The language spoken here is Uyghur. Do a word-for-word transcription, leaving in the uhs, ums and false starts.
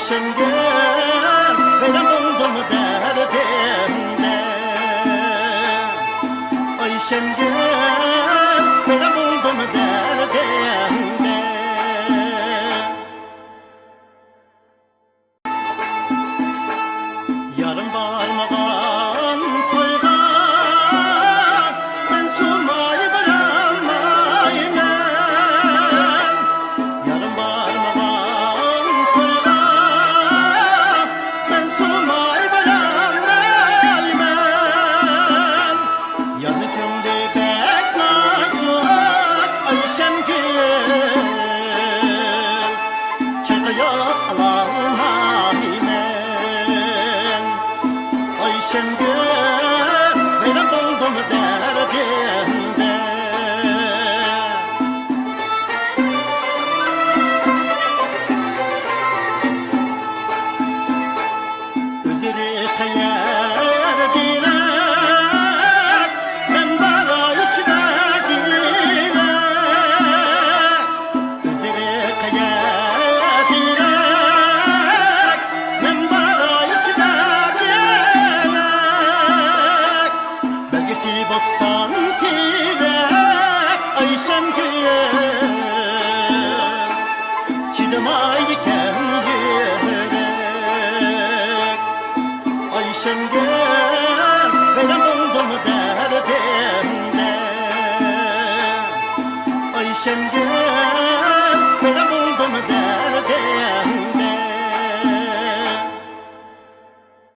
ئايشەمگۈل، ۋەيران بولدۇم دەردىمدە. ئايشەمگۈل، ۋەيران بولدۇم دەردىمدە. يارىم بارمىغان تويغا مەن سۇنماي بارالمايمەن. يارىم بارمىغان تويغا مەن سۇنماي بارالمايمەن. يارنىڭ كۆڭلى بەك نازۇك، ئايشەمگۈل، چايقىيالالايمەن. ئايشەمگۈل، ۋەيران بولدۇم دەردىمدە. ئۆزلىرى قەيەردىلەر، مەن باراي شىۋەگىلەر. ئۆزلىرى قەيەردىلەر، مەن باراي شىۋەگىلەر. بەلگىسى بوستان تېرەك، ئايشەمگۈل، چىدىمايدىكەن يۈرەك. ئايشەمگۈل، ۋەيران بولدۇم دەردىمدە. ئايشەمگۈل،